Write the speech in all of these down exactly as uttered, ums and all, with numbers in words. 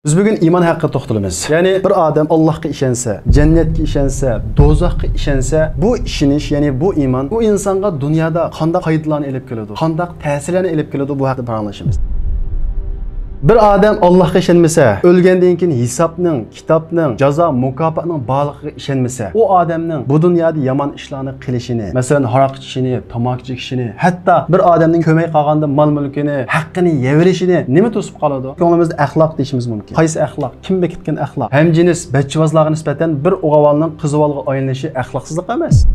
بىز بۈگۈن ئىمان ھەققىدە توختىلىمىز. يەنى بىر ئادەم ئاللاھقا ئىشەنسە، جەننەتكە ئىشەنسە، دوزاخقا ئىشەنسە، بۇ ئىشىنىش، يەنى بۇ ئىمان ئۇ ئىنسانغا دۇنيادا قانداق پايدىلارنى ئېلىپ كېلىدۇ، قانداق تەسىرلەرنى ئېلىپ كېلىدۇ، بۇ ھەققىدە پاراڭلىشىمىز. بىر ئادەم ئاللاھقا ئىشەنمىسە، ئۆلگەندىن كېيىن ھېسابنىڭ، كىتابنىڭ، جازا مۇكاپاتنىڭ بارلىقىغا ئىشەنمىسە، ئۇ ئادەمنىڭ بۇ دۇنيادا يامان ئىشلارنى قىلىشىنى، مەسىلەن، ھاراق ئىچىشىنى، تاماكا چېكىشىنى، ھەتتا بىر ئادەمنىڭ كۆمەي قالغاندا مال-مۈلكىنى، ھەققىنى يەۋېلىشىنى نېمە توسۇپ قالىدۇ؟ كۆڭلىمىزدە ئەخلاق دېيىشىمىز مۇمكىن. قايسى ئەخلاق؟ كىم بېكىتكەن ئەخلاق؟ ھەمجىنس بەچچىۋازلارغا نىسبەتەن بىر ئوغۇل بالىنىڭ قىز بالىغا ئايلىنىشى ئەخلاقسىزلىق ئەمەس؟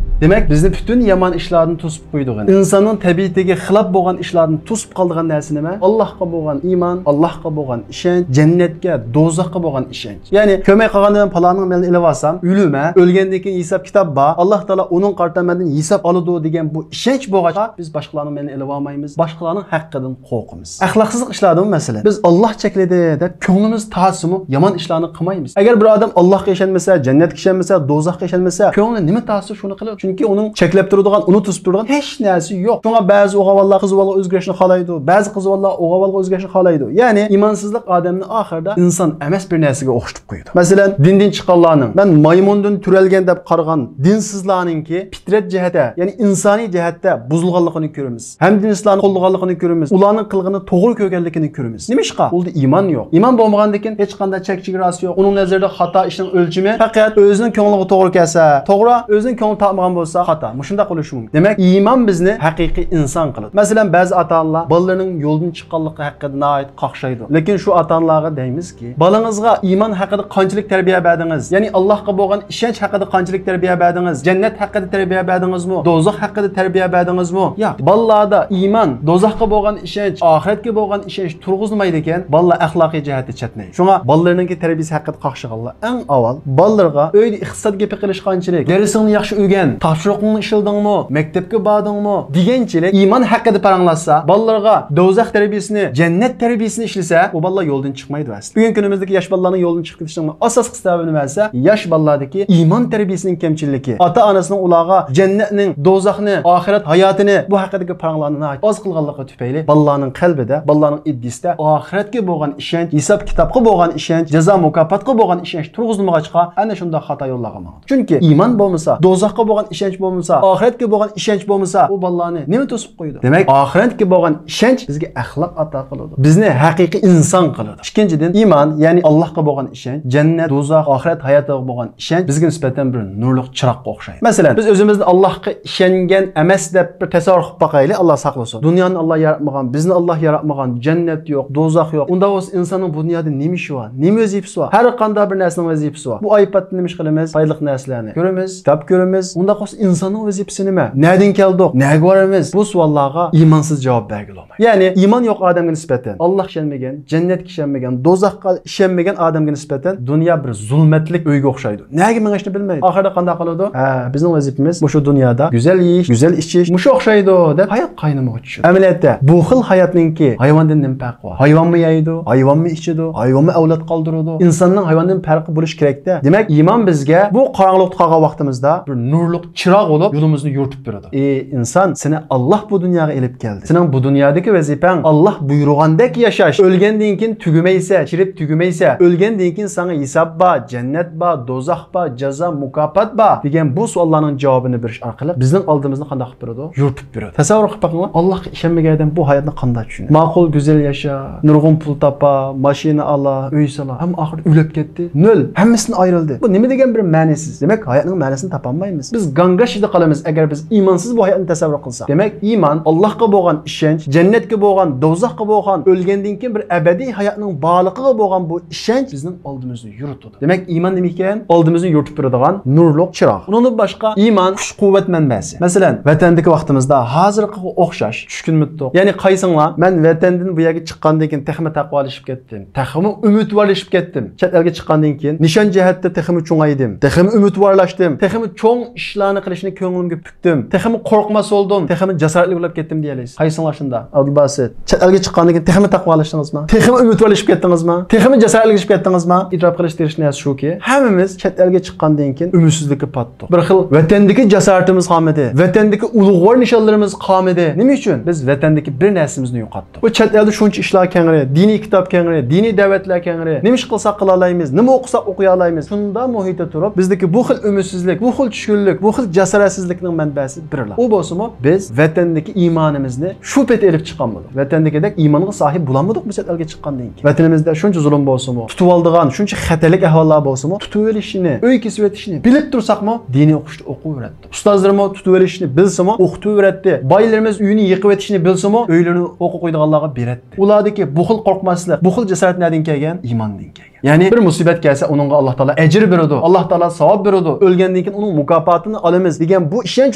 دېمەك، بىزنى پۈتۈن يامان ئىشلاردىن توسۇپ قويىدىغان، ئىنساننىڭ تەبىئىتىگە خىلاپ بولغان ئىشلاردىن توسۇپ قالىدىغان نەرسە نېمە؟ ئاللاھقا بولغان ئىمان، ئاللاھقا بولغان ئىشەنچ، جەننەتكە، دوزاخقا بولغان ئىشەنچ. يەنى كۆمەي قالغاندا مەن پالاننىڭ مېلىنى ئېلىۋالسام، ئۆلىمەن، ئۆلگەندىن كېيىن ھېساب-كىتاب بار، ئاللاھ تائالا ئۇنىڭغا قارىتا مەندىن ھېساب ئالىدۇ دېگەن بۇ ئىشەنچ بولغاچقا، بىز باشقىلارنىڭ مېلىنى ئېلىۋالمايمىز، باشقىلارنىڭ ھەققىدىن قورقىمىز. ئەخلاقسىزلىق ئىشلاردىمۇ مەسىلەن. بىز ئاللاھ چەكلىدى دەپ كۆڭلىمىز تارتسىمۇ يامان ئىشلارنى قىلمايمىز. ئەگەر بىر ئادەم ئاللاھقا ئىشەنمىسە، جەننەتكە ئىشەنمىسە، دوزاخقا ئىشەنمىسە، كۆڭلى نېمە تارتسا شۇنى قىلىدۇ. چۈنكى ئۇنىڭ چەكلەپ تۇرىدىغان، ئۇنى توسۇپ تۇرىدىغان ھېچ نەرسە يوق. شۇڭا بەزى ئوغۇل بالىلار قىز بالىغا ئۆزگىرىشنى خالايدۇ، بەزى قىز بالىلار ئوغۇل بالىغا ئۆزگىرىشنى خالايدۇ. يەنى ئىمانسىزلىق ئادەمنى ئاخىرىدا ئىنسان ئەمەس بىر نەرسىگە ئوخشىتىپ قويىدۇ. مەسىلەن، دىندىن چىققانلارنىڭ، مەن مايمۇندىن تۆرەلگەن دەپ قارىغان دىنسىزلارنىڭكى پىترەت جەھەتتە، يەنى ئىنسانىي جەھەتتە بۇزۇلغانلىقىنى كۆرىمىز. ھەمدىنسلارنى قوللىغانلىقىنى كۆرىمىز. ئۇلارنىڭ قىلغىنى توغرا كۆرگەنلىكىنى كۆرىمىز. نېمىشقا؟ ئۇلاردا ئىمان يوق. ئىمان بولمىغاندىكىن ھېچقانداق چەك-چېگراسى يوق. ئۇنىڭ نەزىرىدە خاتا ئىشنىڭ ئۆلچىمى پەقەت ئۆزىنىڭ كۆڭلىگە توغرا كەلسە توغرا، ئۆزىنىڭ كۆڭلى تارتمىغان بولسا خاتا. مۇشۇنداق بولۇشى مۇمكىن. دېمەك، ئىمان بىزنى ھەقىقىي ئىنسان قىلىدۇ. مەسىلەن، بەزى ئاتا-ئانىلار بالىلىرىنىڭ يولدىن چىققانلىقى ھەققىدە ناھايىتى قاقشايدۇ. لېكىن شۇ ئاتا-ئانىلارغا دەيمىزكى، بالىڭىزغا ئىمان ھەققىدە قانچىلىك تەربىيە بەردىڭىز؟ يەنى ئاللاھقا بولغان ئىشەنچ ھەققىدە قانچىلىك تەربىيە بەردىڭىز؟ جەننەت ھەققىدە تەربىيە بەردىڭىزمۇ؟ دوزاخ ھەققىدە تەربىيە بەردىڭىزمۇ؟ ياق. بالىلاردا ئىمان، دوزاخقا بولغان ئىشەنچ، ئاخىرەتكە بولغان ئىشەنچ تۇرغۇزمايدىكەن، بالىلار ئەخلاقىي جەھەتتە چەتنەيدۇ. شۇڭا بالىلىرىنىڭكى تەربىيىسى ھەققىدە قاقشىغانلار ئەڭ ئاۋۋال بالىلىرىغا ئۆيدە ئىقتىساد گېپى قىلىشقانچىلىك، دەرسىڭنى ياخشى ئۆگەن، تاپشۇرۇقۇڭنى ئىشلىدىڭمۇ، مەكتەپكە باردىڭمۇ دېگەنچىلىك ئىمان ھەققىدە پاراڭلاشسا، بالىلىرىغا دوزاخ تەربىيىسىنى، جەننەت تەربىيىسىنى ئىشلىسە، ئۇ بالىلار يولدىن چىقمايدۇ ئەسلى. بۈگۈنكى كۈنىمىزدىكى ياش بالىلارنىڭ يولدىن چىقىپ كېتىشىنىڭ ئاساسلىق سەۋەبى نېمە دېسە، ياش بالىلاردىكى ئىمان تەربىيىسىنىڭ كەمچىللىكى، ئاتا-ئانىسىنىڭ ئۇلارغا جەننەتنىڭ، دوزاخنى، ئاخىرەت ھاياتىنى، بۇ ھەققىدىكى پاراڭلارنى ناھايىتى ئاز قىلغانلىقى تۈپەيلى بالىلارنىڭ قەلبىدە، بالىلارنىڭ ئىدىيىسىدە ئاخىرەتكە بولغان ئىشەنچ، ھېساب-كىتابقا بولغان ئىشەنچ، جازا-مۇكاپاتقا بولغان ئىشەنچ تۇرغۇزۇلمىغاچقا، ئەنە شۇنداق خاتا يوللارغا ماڭىدۇ. چۈنكى ئىمان بولمىسا، دوزاخقا بولغان ئىشەنچ بولمىسا، ئاخىرەتكە بولغان ئىشەنچ بولمىسا، ئۇ بالىلارنى نېمە توسۇپ قويىدۇ؟ دېمەك، ئاخىرەتكە بولغان ئىشەنچ بىزگە ئەخلاق ئاتا قىلىدۇ. بىزنى ھەقىقىي ئىنسان قىلىدۇ. ئىككىنچىدىن، ئىمان، يەنى ئاللاھقا بولغان ئىشەنچ، جەننەت، دوزاخ، ئاخىرەت ھاياتىغا بولغان ئىشەنچ بىزگە نىسبەتەن بىر نۇرلۇق چىراغقا ئوخشايدۇ. مەسىلەن، بىز ئۆزىمىزنى ئاللاھقا ئىشەنگەن ئەمەس دەپ بىر تەسەۋۋۇر قىلىپ باقايلى، ئاللاھ ساقلىسۇن. دۇنيانى ئاللاھ ياراتمىغان، بىزنى ئاللاھ ياراتمىغان، جەننەت يوق، دوزاخ يوق. ئۇنداق بولسا ئىنساننىڭ بۇ دۇنيادا نېمە ئىشى بار؟ نېمە ۋەزىپىسى بار؟ ھەر قانداق بىر نەرسىنىڭ ۋەزىپىسى بار. بۇ ئايپادتا نېمە ئىش قىلىمىز؟ پايدىلىق نەرسىلەرنى كۆرىمىز، كىتاب كۆرىمىز. ئۇنداق بولسا ئىنساننىڭ ۋەزىپىسى نېمە؟ نەدىن كەلدۇق؟ نەگە بارىمىز؟ بۇ سوئاللارغا ئىمانسىز جاۋاب بەرگىلى بولمايدۇ. يەنى ئىمان يوق ئادەمگە نىسبەتەن، ئاللاھقا ئىشەنمىگەن، جەننەتكە ئىشەنمىگەن، دوزاخقا ئىشەنمىگەن ئادەمگە نىسبەتەن دۇنيا بىر زۇلمەتلىك ئۆيگە ئوخشايدۇ. نەگە مېڭىشنى بىلمەيدۇ. ئاخىرىدا قانداق قىلىدۇ؟ ھە، بىزنىڭ ۋەزىپىمىز مۇشۇ دۇنيادا گۈزەل يېيىش، گۈزەل ئىچىش، مۇشۇ ئوخشايدۇ دەپ ھايات قاينىمىغا چۈشىدۇ. ئەمەلىيەتتە بۇ خىل ھاياتنىڭكى ھايۋاندىن نېمە پەرقى بار؟ ھايۋانمۇ يەيدۇ، ھايۋانمۇ ئىچىدۇ، ھايۋانمۇ ئەۋلاد قالدۇرىدۇ. ئىنساننىڭ ھايۋاندىن پەرقى بولۇشى كېرەكتە. دېمەك، ئىمان بىزگە بۇ قاراڭغۇلۇقتا قالغان ۋاقتىمىزدا بىر نۇرلۇق چىراغ بولۇپ يولىمىزنى يورۇتۇپ بېرىدۇ. ئى ئىنسان، سېنى ئاللاھ بۇ دۇنياغا ئېلىپ كەلدى. سېنىڭ بۇ دۇنيادىكى ۋەزىپەڭ ئاللاھ بۇيرۇغاندەك ياشاش. ئۆلگەندىن كېيىن تۈگىمەيسەن، چىرىپ تۈگىمەيسەن. ئۆلگەندىن كېيىن ساڭا ھېساب بار، جەننەت بار، دوزاخ بار، جازا، مۇكاپات بار دېگەن بۇ سوئاللارنىڭ جاۋابىنى بېرىش ئارقىلىق بىزنىڭ ئالدىمىزنى قانداق قىلىپ بېرىدۇ؟ يورۇتۇپ بېرىدۇ. تەسەۋۋۇر قىلىپ بېقىڭلار، ئاللاھقا ئىشەنمىگەن ئادەم بۇ ھاياتنى قانداق چۈشىنىدۇ؟ ماقۇل، گۈزەل ياشا، نۇرغۇن پۇل تاپا، ماشىنا ئالا، ئۆي سالا، ئەمما ئاخىرىدا ئۆلۈپ كەتتى. نۆل، ھەممىسىدىن ئايرىلدى. بۇ نېمە دېگەن بىر مەنىسىز؟ دېمەك، ھاياتنىڭ مەنىسىنى تاپالمايمىز. بىز گاڭگاش ئىچىدە قالىمىز، ئەگەر بىز ئىمانسىز بۇ ھاياتنى تەسەۋۋۇر قىلساق. دېمەك، ئىمان، ئاللاھقا بولغان ئىشەنچ، جەننەتكە بولغان، دوزاخقا بولغان، ئۆلگەندىن كېيىن بىر ئەبەدىي ھاياتنىڭ بارلىقىغا بولغان بۇ ئىشەنچ بىزنىڭ ئالدىمىزنى يورۇتىدۇ. دېمەك، ئىمان نېمە ئىكەن؟ ئالدىمىزنى يورۇتۇپ بېرىدىغان نۇرلۇق چىراغ. ئۇنىڭدىن باشقا، ئىمان كۈچ-قۇۋۋەت مەنبەسى. مەسىلەن، ۋەتەندىكى ۋاقتىمىزدا ھازىرقىغا ئوخشاش چۈشكۈنمىدۇق. يەنى قايسىڭلار، مەن ۋەتەندىن بۇ يەرگە چىققاندىن كېيىن تېخىمۇ تەقۋالىشىپ كەتتىم، تېخىمۇ ئۈمىدۋارلىشىپ كەتتىم. چەت ئەلگە چىققاندىن كېيىن نىشان جەھەتتە تېخىمۇ چوڭايدىم، تېخىمۇ ئۈمىدۋارلاشتىم، تېخىمۇ چوڭ ئىشلار ئىشلارنى قىلىشنى كۆڭلۈمگە پۈكتۈم. تېخىمۇ قورقماس بولدۇم، تېخىمۇ جاسارەتلىك بولۇپ كەتتىم دېيەلەيسىز. قايسىڭلار شۇنداق؟ ئابدۇلباسىت، چەت ئەلگە چىققاندىن كېيىن تېخىمۇ تەقۋالىشتىڭىزمۇ؟ تېخىمۇ ئۈمىدۋارلىشىپ كەتتىڭىزمۇ؟ تېخىمۇ جاسارەتلىك بولۇپ كەتتىڭىزمۇ؟ ئېتىراپ قىلىش تېگىشلىك نەرسە شۇكى، ھەممىمىز چەت ئەلگە چىققاندىن كېيىن ئۈمىدسىزلىككە پاتتۇق. بىر خىل ۋەتەندىكى جاسارىتىمىز قالمىدى، ۋەتەندىكى ئۇلۇغۋار نىشانلىرىمىز قالمىدى. نېمە ئۈچۈن؟ بىز ۋەتەندىكى بىر نەرسىمىزنى يوقاتتۇق. بۇ چەت ئەلدە شۇنچە ئىشلار كەڭرى، دىنىي كىتاب كەڭرى، دىنىي دەۋەتلەر كەڭرى، نېمە ئىش قىلساق قىلالايمىز، نېمە ئوقۇساق ئوقۇيالايمىز. شۇنداق مۇھىتتا تۇرۇپ، بىزدىكى بۇ خىل ئۈمىدسىزلىك، بۇ خىل چۈشكۈنلۈك، بۇ خىل جاسارەتسىزلىكنىڭ مەنبەسى بىرلا. ئۇ بولسىمۇ، بىز ۋەتەندىكى ئىمانىمىزنى شۇ پېتى ئېلىپ چىقالمىدۇق. ۋەتەندىكىدەك ئىمانغا ساھىب بولالمىدۇق بىز چەت ئەلگە چىققاندىن كېيىن. ۋەتىنىمىزدە شۇنچە زۇلۇم بولسىمۇ، تۇتۇۋالىدىغان شۇنچە خەتەرلىك ئەھۋاللار بولسىمۇ، تۇتۇۋېلىشىنى، ئۆي كېسىۋېتىشىنى بىلىپ تۇرساقمۇ، دىنىي ئوقۇشتا ئوقۇۋېرەتتۇق. ئۇستازلىرىمۇ تۇتۇۋېلىشنى بىلسىمۇ، ئوقۇتۇۋېرەتتى. بايلىرىمىز ئۆيىنى يېقىۋېتىشنى بىلسىمۇ، ئۆيلىرىنى ئوققا قويىدىغانلارغا بېرەتتى. ئۇلاردىكى بۇ خىل قورقماسلىق، بۇ خىل جاسارەت نەدىن كەلگەن؟ ئىماندىن كەلگەن. يەنى بىر مۇسىبەت كەلسە، ئۇنىڭغا ئاللا تائالا ئەجىر بېرىدۇ، ئاللا تائالا ساۋاب بېرىدۇ. ئۆلگەندىن كېيىن ئۇنىڭ مۇكاپاتىنى ئالىمىز دېگەن بۇ ئىشەنچ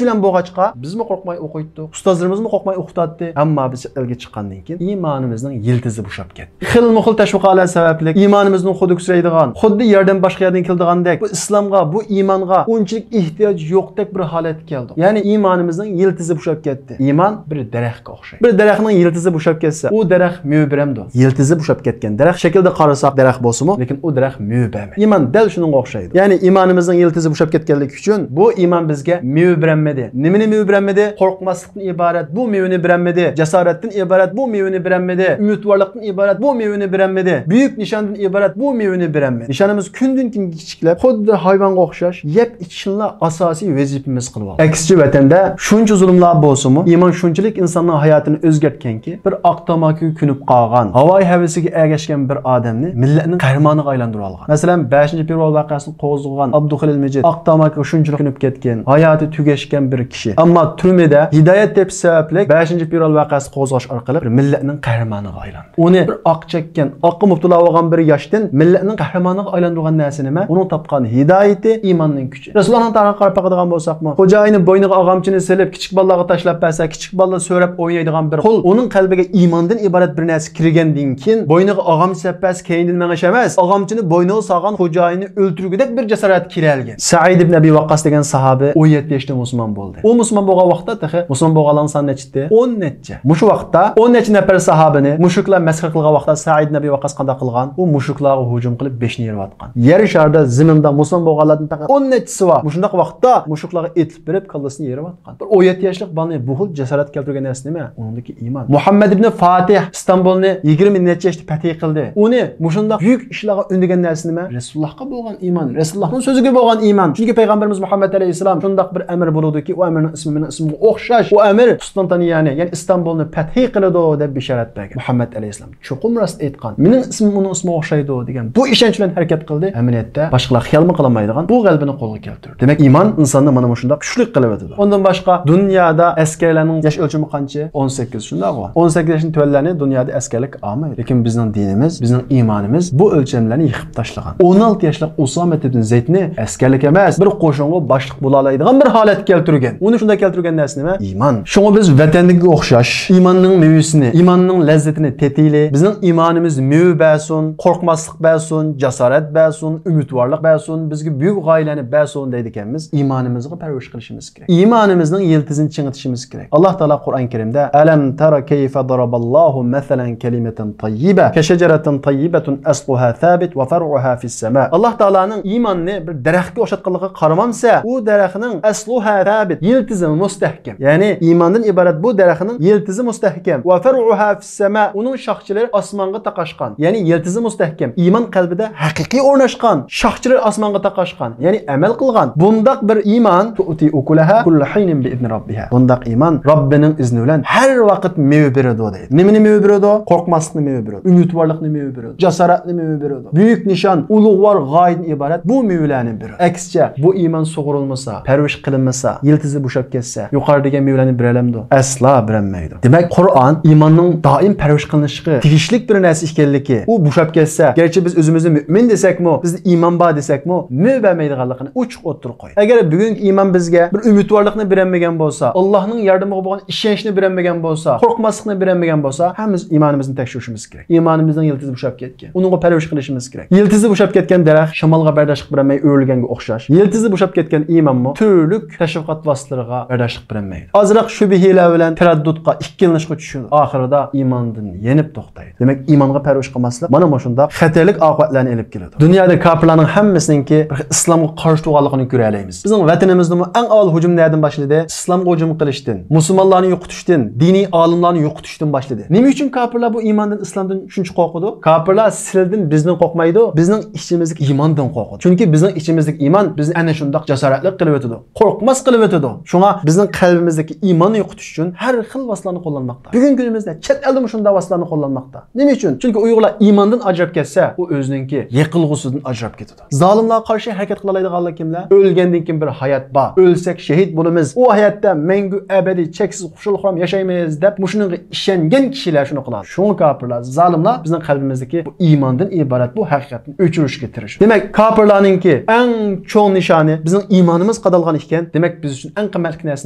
بىلەن بولغاچقا، بىزمۇ قورقماي ئوقۇيتتۇق، ئۇستازلىرىمىزمۇ قورقماي ئوقۇتاتتى. ئەمما بىز چەت ئەلگە چىققاندىن كېيىن ئىمانىمىزنىڭ يىلتىزى بوشاپ كەتتى. خىلمۇ خىل تەشۋىقاتلار سەۋەبلىك ئىمانىمىزنىڭ خۇدى كۈسرەيدىغان، خۇددى ياردەم باشقا يەردىن كېلىدىغاندەك، بۇ ئىسلامغا، بۇ ئىمانغا ئۇنچىلىك ئېھتىياج يوقتەك بىر ھالەتكە كەلدۇق. يەنى ئىمانىمىزنىڭ يىلتىزى بوشاپ كەتتى. ئىمان بىر دەرەخكە ئوخشايدۇ. بىر دەرەخنىڭ يىلتىزى بوشاپ كەتسە، ئۇ دەرەخ مېۋە بېرەمدۇ؟ يىلتىزى بوشاپ كەتكەن دەرەخ شەكىلدە قارىساق دەرەخ بولسىمۇ، لېكىن ئۇ دەرەخ مېۋە بەرمەيدۇ. ئىمان دەل شۇنىڭغا ئوخشايدۇ. يەنى ئىمانىمىزنىڭ يىلتىزى بوشاپ كەتكەنلىكى ئۈچۈن بۇ ئىمان بىزگە مېۋە بېرەلمىدى. نېمىنى مېۋە بېرەلمىدى؟ قورقماسلىقتىن ئىبارەت بۇ مېۋىنى بېرەلمىدى. جاسارەتتىن ئىبارەت بۇ مېۋىنى بېرەلمىدى. ئۈمىدۋارلىقتىن ئىبارەت بۇ مېۋىنى بېرەلمىدى. بۈيۈك نىشاندىن ئىبارەت بۇ مېۋىنى بېرەلمىدى. نىشانىمىز كۈندىن كۈنگە كىچىكلەپ، خۇددى ھايۋانغا ئوخشاش يەپ ئىچىشنىلا ئاساسىي ۋەزىپىمىز قىلىۋالدى. ئەكسىچە، ۋەتەندە شۇنچە زۇلۇملار بولسىمۇ، ئىمان شۇنچىلىك ئىنساننىڭ ھاياتىنى ئۆزگەرتكەنكى، بىر ئاق تاماكىغا كۆنۈپ قالغان، ھاۋايى ھەۋىسىگە ئەگەشكەن بىر ئادەمنى مىللەتنىڭ قەھرىمانىغا ئايلاندۇرۇۋالغان. مەسىلەن، بەشىنچى پىۋال ۋەقەسىنى قوزغىغان ئابدۇخېلىل مىجىت ئاق تاماكىغا شۇنچىلىك كۆنۈپ كەتكەن، ھاياتى تۈگەشكەن بىر كىشى. ئەمما تۈرمىدە ھىدايەت تېپىش سەۋەبلىك بەشىنچى پىۋال ۋەقەسىنى قوزغاش ئارقىلىق بىر مىللەتنىڭ قەھرىمانىغا ئايلاندى. ئۇنى بىر ئاق چەككەن، ئاققا مۇپتىلا بولغان بىر ياشتىن مىللەتنىڭ قەھرىمانىغا ئايلاندۇرغان نەرسە نېمە؟ ئۇنىڭ تاپقان ھىدايىتى، ئىماننىڭ كۈچى. رەسۇلۇللانىڭ تارىخىغا قاراپ باقىدىغان بولساقمۇ، خوجايىنى بوينىغا ئاغامچىنى سېلىپ، كىچىك بالىلارغا تاشلاپ بەرسە، كىچىك بالىلار سۆرەپ ئوينايدىغان بىر قۇل، ئۇنىڭ قەلبىگە ئىماندىن ئىبارەت بىر نەرسە كىرگەندىن كېيىن، بوينىغا ئاغامچە سەپ بەرسە، كەينىدىن مېڭىش ئەمەس، ئاغامچىنى بوينىغا سالغان خوجايىننى ئۆلتۈرگۈدەك بىر جاسارەتكە كېلەلىگەن. سەئىد ئىبن ئەبى ۋەققاس دېگەن ساھابە ئون يەتتە ياشتا مۇسۇلمان بولدى. ئۇ مۇسۇلمان بولغان ۋاقىتتا تېخى مۇسۇلمان بولغانلارنىڭ سانى نەچچە ئىدى؟ ئون نەچچە. مۇشۇ ۋاقىتتا ئون نەچچە نەپەر ساھابىنى مۇشرىكلار مەسخىرە قىلغان ۋاقىتتا سەئىد ئىبن ئەبى ۋەققاس قانداق قىلغان؟ ئۇ مۇشرىكلارغا ھۇجۇم قىلىپ بېشىنى يېرىۋاتقان. يەر شارىدا، زېمىندا مۇسۇلمان بولغانلاردىن پەقەت ئون نەچچىسى بار. مۇشۇنداق ۋاقىتتا مۇشرىكلارغا ئېتىلىپ بېرىپ كاللىسىنى يېرىۋاتقان. بىر ئون يەتتە ياشلىق بالىنى بۇ خىل جاسارەتكە كەلتۈرگەن نەرسە نېمە؟ ئۇنىڭدىكى ئىمان. مۇھەممەد ئىبنى فاتىھ ئىستانبۇلنى يىگىرمە نەچچە ياشتا پەتھى قىلدى. ئۇنى مۇشۇنداق بۈيۈك ئىشلارغا ئۈندىگەن نەرسە نېمە؟ رەسۇلۇللاھقا بولغان ئىمان، رەسۇلۇللاھنىڭ سۆزىگە بولغان ئىمان. چۈنكى پەيغەمبىرىمىز مۇھەممەد ئەلەيھىسسالام شۇنداق بىر ئەمىر بولىدۇكى، ئۇ ئەمىرنىڭ ئىسمى مېنىڭ ئىسمىمغا ئوخشاش، ئۇ ئەمىر قۇستانتىنىيەنى، يەنى ئىستانبۇلنى پەتھى قىلىدۇ دەپ بېشارەت بەرگەن. مۇھەممەد ئەلەيھىسسالام چوقۇم راست ئېيتقان، مېنىڭ ئىسمىم ئۇنىڭ ئىسمىغا ئوخشايدۇ دېگەن بۇ ئىشەنچ بىلەن ھەرىكەت قىلدى. ئەمەلىيەتتە باشقىلار خىيالمۇ قىلالمايدىغان بۇ غەلىبىنى قولغا كەلتۈردى. دېمەك، ئىمان ئىنساننى مانا مۇشۇنداق كۈچلۈك قىلىۋېتىدۇ. ئۇندىن باشقا، دۇنيادا ئەسكەرلەرنىڭ ياش ئۆلچىمى قانچە؟ ئون سەككىز، شۇنداقغۇ؟ ئون سەككىز ياشتىن تۆۋەنلەرنى دۇنيادا ئەسكەرلىككە ئالمايدۇ. لېكىن بىزنىڭ دىنىمىز، بىزنىڭ ئىمانىمىز بۇ ئۆلچەملەرنى يىقىپ تاشلىغان. ئون ئالتە ياشلىق ئۇسامە ئىبن زەيدنى ئەسكەرلىك ئەمەس، بىر قوشۇنغا باشلىق بولالايدىغان بىر ھالەتكە كەلتۈرگەن. ئۇنى شۇنداق كەلتۈرگەن نەرسە نېمە؟ ئىمان. شۇڭا بىز ۋەتەندىكىگە ئوخشاش ئىماننىڭ مېۋىسىنى، ئىماننىڭ لەززىتىنى تېتىيلى. بىزنىڭ ئىمانىمىز مېۋە بەرسۇن، قورقماسلىق بەرسۇن، جاسارەت بەرسۇن، ئۈمىدۋارلىق بەرسۇن، بىزگە بۈيۈك غايىلەرنى بەرسۇن دەيدىكەنمىز، ئىمانىمىزغا پەرۋىش قىلىشىمىز كېرەك. ئىمانىمىزنىڭ يىلتىزىنى چىڭىتىشىمىز كېرەك. ئاللا تائالا قۇرئان كەرىمدە، «ئەلەم تەرە كەيفە دەرەبەللاھۇ مەسەلەن كەلىمەتەن تەييىبە كەشەجەرەتىن تەييىبەتۇن ئەسلۇھا سابىت ۋە فەرئۇھا فىسسەما.» ئاللا تائالانىڭ ئىماننى بىر دەرەخكە ئوخشاتقانلىقىغا قارىمامسە، ئۇ دەرەخنىڭ ئەسلۇھا سابىت، يىلتىزى مۇستەھكەم. يەنى ئىماندىن ئىبارەت بۇ دەرەخنىڭ يىلتىزى مۇستەھكەم. ۋە فەرئۇھا فىسسەما، ئۇنىڭ شاخچىلىرى ئاسمانغا تاقاشقان. يەنى يىلتىزى مۇستەھكەم. ئىمان قەلبىدە ھەقىقىي ئورناشقان، شاخچىلىرى ئاسمانغا تاقاشقان، يەنى ئەمەل قىلغان. بۇنداق بىر ئىمان، تۇئتى ئۇكۇلەھا كۇللە ھىنىن بىئىزنى رەببىھا. بۇنداق ئىمان رەببىنىڭ ئىزنى بىلەن ھەر ۋاقىت مېۋە بېرىدۇ دەيدۇ. نېمىنى مېۋە بېرىدۇ؟ قورقماسلىقنى مېۋە بېرىدۇ. ئۈمىدۋارلىقنى مېۋە بېرىدۇ. جاسارەتنى مېۋە بېرىدۇ. بۈيۈك نىشان، ئۇلۇغۋار غايىدىن ئىبارەت بۇ مېۋىلەرنى بېرىدۇ. ئەكسىچە، بۇ ئىمان سۇغۇرۇلمىسا، پەرۋىش قىلىنمىسا، يىلتىزى بوشاپ كەتسە، يۇقىرىدا دېگەن مېۋىلەرنى بېرەلەمدۇ؟ ئەسلا بېرەلمەيدۇ. دېمەك، قۇرئان ئىماننىڭ دائىم پەرۋىش قىلىنىشقا تېگىشلىك بىر نەرسە ئىكەنلىكى، ئۇ بوشاپ كەتسە، گەرچە بىز ئۆزىمىزنى مۆمىن دېسەكمۇ، بىزدە ئىمان بار دېسەكمۇ، مېۋە بەرمەيدىغانلىقىنى ئوچۇق ئوتتۇرىغا قويدى. ئەگەر بۈگۈنكى ئىمان بىزگە بىر ئۈمىدۋارلىقنى بېرەلمىگەن بولسا، ئاللانىڭ ياردىمىغا بولغان ئىشەنچنى بېرەلمىگەن بولسا، قورقماسلىقنى بېرەلمىگەن بولسا، ھەممىمىز ئىمانىمىزنى تەكشۈرۈشىمىز كېرەك. ئىمانىمىزنىڭ يىلتىزى بوشاپ كەتكەن. ئۇنىڭغا پەرۋىش قىلىش قىلىشىمىز كېرەك. يىلتىزى بوشاپ كەتكەن دەرەخ شامالغا بەرداشلىق بېرەلمەي ئۆرۈلگەنگە ئوخشاش، يىلتىزى بوشاپ كەتكەن ئىمانمۇ تۈرلۈك تەشۋىقات ۋاسىتىلىرىغا بەرداشلىق بېرەلمەيدۇ. ئازراق شۈبھىلەر بىلەن تەرەددۇتقا، ئىككىلىنىشقا چۈشىدۇ. ئاخىرىدا ئىماندىن يېنىپ توختايدۇ. دېمەك، ئىمانغا پەرۋىش قىلماسلىق مانا مۇشۇنداق خەتەرلىك ئاقىۋەتلەرنى ئېلىپ كېلىدۇ. دۇنيادا كاپىرلارنىڭ ھەممىسىنىڭكى بىر ئىسلامغا قارشى تۇرغانلىقىنى كۆرەلەيمىز. بىزنىڭ ۋەتىنىمىزدىمۇ ئەڭ ئاۋۋال ھۇجۇم نەدىن باشلىدى؟ ئىسلامغا ھۇجۇم قىلىشتىن، مۇسۇلمانلارنى يوقىتىشتىن، دىنىي ئالىملارنى يوقىتىشتىن باشلىدى. نېمە ئۈچۈن كاپىرلار بۇ ئىماندىن، ئىسلامدىن شۇنچە قورقىدۇ؟ كاپىرلار سىلىدىن، بىزدىن قورقمايدۇ، بىزنىڭ ئىچىمىزدىكى ئىماندىن قورقىدۇ. چۈنكى بىزنىڭ ئىچىمىزدىكى ئىمان بىزنى ئەنە شۇنداق جاسارەتلىك قىلىۋېتىدۇ، قورقماس قىلىۋېتىدۇ. شۇڭا بىزنىڭ قەلبىمىزدىكى ئىماننى يوقىتىش ئۈچۈن ھەر خىل ۋاسىتىلەرنى قوللانماقتا. بۈگۈنكى كۈنىمىزدە چەت ئەلدىمۇ شۇنداق ۋاسىتىلەرنى قوللانماقتا. نېمە ئۈچۈن؟ چۈنكى ئۇيغۇرلار ئىماندىن ئاجراپ كەتسە، ئۇ ئۆزىنىڭكى يېقىلغۇسىدىن ئاجراپ كېتىدۇ. زالىملارغا قارشى ھەرىكەت قىلالايدىغانلار كىملەر؟ ئۆلگەندىن كېيىن بىر ھايات بار. ئۆلسەك شېھىت بولىمىز. ئۇ ھاياتتا مەڭگۈ ئەبەدىي چەكسىز خۇشال-خۇرام ياشايمىز دەپ مۇشۇنىڭغا ئىشەنگەن كىشىلەر شۇنى قىلىدۇ. شۇڭا كاپىرلار، زالىملار بىزنىڭ قەلبىمىزدىكى بۇ ئىماندىن ئىبارەت بۇ ھەقىقەتنى ئۆچۈرۈشكە تىرىشىدۇ. دېمەك، كاپىرلارنىڭكى ئەڭ چوڭ نىشانى بىزنىڭ ئىمانىمىز قادالغان ئىكەن. دېمەك، بىز ئۈچۈن ئەڭ قىممەتلىك نەرسە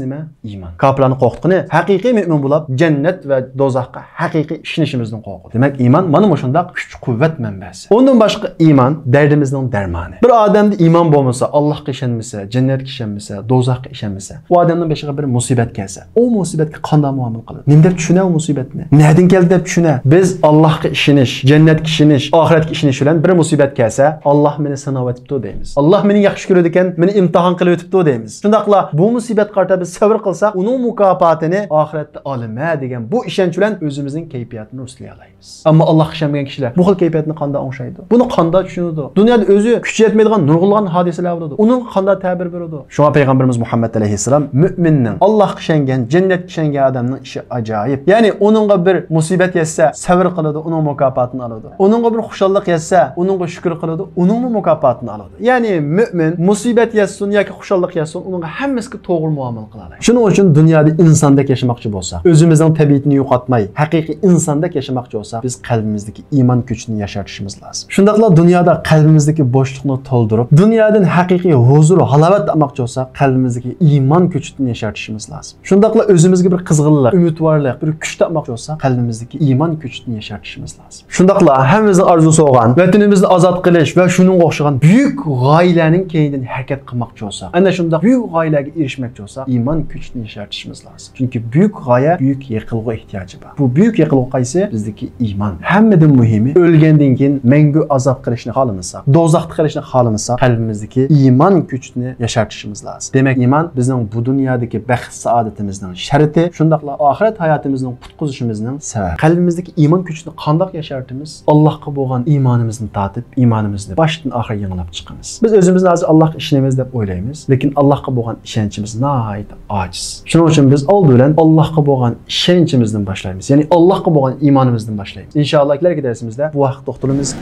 نېمە؟ ئىمان. كاپىرلارنى قورقۇتقىنى ھەقىقىي مۆمىن بولۇپ، جەننەت ۋە دوزاخقا ھەقىقىي ئىشىنىشىمىزدىن قورقۇتىدۇ. دېمەك، ئىمان مانا مۇشۇنداق كۈچ-قۇۋۋەت مەنبەسى. ئۇندىن باشقا ئىمان دەردىمىزنىڭ دەرمانى. بىر ئادەمدە ئىمان بولمىسا، ئاللاھقا ئىشەنمىسە، جەننەتكە ئىشەنمىسە، دوزاخقا ئىشەنمىسە، ئۇ ئادەمنىڭ بېشىغا بىر مۇسىبەت كەلسە، ئۇ مۇسىبەتكە قانداق مۇئامىلە قىلىدۇ؟ نېمە دەپ چۈشىنە ئۇ مۇسىبەتنى؟ نەدىن كەلدى دەپ چۈشىنە؟ بىز ئاللاھقا ئىشىنىش، جەننەتكە ئىشىنىش، ئاخىرەتكە ئىشىنىش بىلەن بىر مۇسىبەت كەلسە، ئاللاھ مېنى سىناۋېتىپتۇ دەيمىز. ئاللاھ مېنى ياخشى كۆرىدىكەن، مېنى ئىمتىھان قىلىۋېتىپتۇ دەيمىز. شۇنداقلا بۇ مۇسىبەتكە قارىتا بىز سەۋر قىلساق، ئۇنىڭ مۇكاپاتىنى ئاخىرەتتە ئالىمەن دېگەن بۇ ئىشەنچ بىلەن ئۆزىمىزنىڭ كەيپىياتىنى رۇسلىيالايمىز. ئەمما ئاللاھقا ئىشەنمىگەن كىشىلەر بۇ خىل كەيپىياتنى قانداق ئوڭشايدۇ؟ بۇنى قانداق چۈشىنىدۇ؟ دۇنيادا ئۆزى كۈچى يەتمەيدىغان نۇرغۇنلىغان ھادىسىلەر بولىدۇ. ئۇنىڭغا قانداق تەبىر بېرىدۇ؟ شۇڭا پەيغەمبىرىمىز مۇھەممەد ئەلەيھىسسالام مۆمىننىڭ، ئاللاھقا ئىشەنگەن، جەننەتكە ئىشەنگەن ئادەمنىڭ ئىشى ئاجايىپ. يەنى ئۇنىڭغا بىر مۇسىبەت يەتسە، سەۋر قىلىدۇ، ئۇنىڭ مۇكاپاتىنى ئالىدۇ. ئۇنىڭغا بىر خۇشاللىق يەتسە، ئۇنىڭغا شۈكۈر قىلىدۇ، ئۇنىڭمۇ مۇكاپاتىنى ئالىدۇ. يەنى مۆمىن مۇسىبەت يەتسۇن ياكى خۇشاللىق يەتسۇن، ئۇنىڭغا ھەممىسىگە توغرا مۇئامىلە قىلالايدۇ. شۇنىڭ ئۈچۈن دۇنيادا ئىنساندەك ياشىماقچى بولساق، ئۆزىمىزنىڭ تەبىئىتىنى يوقاتماي، ھەقىقىي ئىنساندەك ياشىماقچى بولساق، بىز قەلبىمىزدىكى ئىمان كۈچىنى ياشارتىشىمىز لازىم. شۇنداقلا دۇنيادا قەلبىمىزدىكى بوشلۇقنى تولدۇرۇپ، دۇنيادىن ھەقىقىي ھۇزۇر، ھالاۋەت تاپماقچى بولساق، قەلبىمىزدىكى ئىمان كۈچىدىن ياشارتىشىمىز لازىم. شۇنداقلا ئۆزىمىزگە بىر قىزغىنلىق، ئۈمىدۋارلىق، بىر كۈچ تاپماقچى بولساق، قەلبىمىزدىكى ئىمان كۈچىدىن ياشارتىشىمىز لازىم. شۇنداقلا ھەممىمىزنىڭ ئارزۇسى بولغان ۋەتىنىمىزنى ئازاد قىلىش ۋە شۇنىڭغا ئوخشىغان بۈيۈك غايىلەرنىڭ كەينىدىن ھەرىكەت قىلماقچى بولساق، ئەنە شۇنداق بۈيۈك غايىلەرگە ئېرىشمەكچى بولساق، ئىمان كۈچىدىن ياشارتىشىمىز لازىم. چۈنكى بۈيۈك غايە بۈيۈك يېقىلغۇ ئېھتىياجى بار. بۇ بۈيۈك يېقىلغۇ قايسى؟ بىزدىكى ئىمان. ھەممىدىن مۇھىمى، ئۆلگەندىن كېيىن مەڭگۈ ئازاب قىلىشنى خالىمىساق، دوزاختا قېلىشنى خالىمىساق، قەلبىمىزدىكى ئىمان كۈچىنى ياشارتىشىمىز لازىم. دېمەك، ئىمان بىزنىڭ بۇ دۇنيادىكى بەخت-سائادىتىمىزنىڭ شەرتى، شۇنداقلا ئاخىرەت ھاياتىمىزنىڭ قۇتقۇزۇشىمىزنىڭ سەۋەبى. قەلبىمىزدىكى ئىمان كۈچىنى قانداق ياشارتىمىز؟ ئاللاھقا بولغان ئىمانىمىزنى تارتىپ، ئىمانىمىزنى باشتىن ئاخىر يېڭىلاپ چىقىمىز. بىز ئۆزىمىزنى ھازىر ئاللاھقا ئىشىنىمىز دەپ ئويلايمىز، لېكىن ئاللاھقا بولغان ئىشەنچىمىز ناھايىتى ئاجىز. شۇنىڭ ئۈچۈن بىز ئالدى بىلەن ئاللاھقا بولغان ئىشەنچىمىزدىن باشلايمىز، يەنى ئاللاھقا بولغان ئىمانىمىزدىن باشلايمىز. ئىنشائاللاھ، كېلەركى دەرسىمىزدە بۇ ھەققە توختىلىمىز.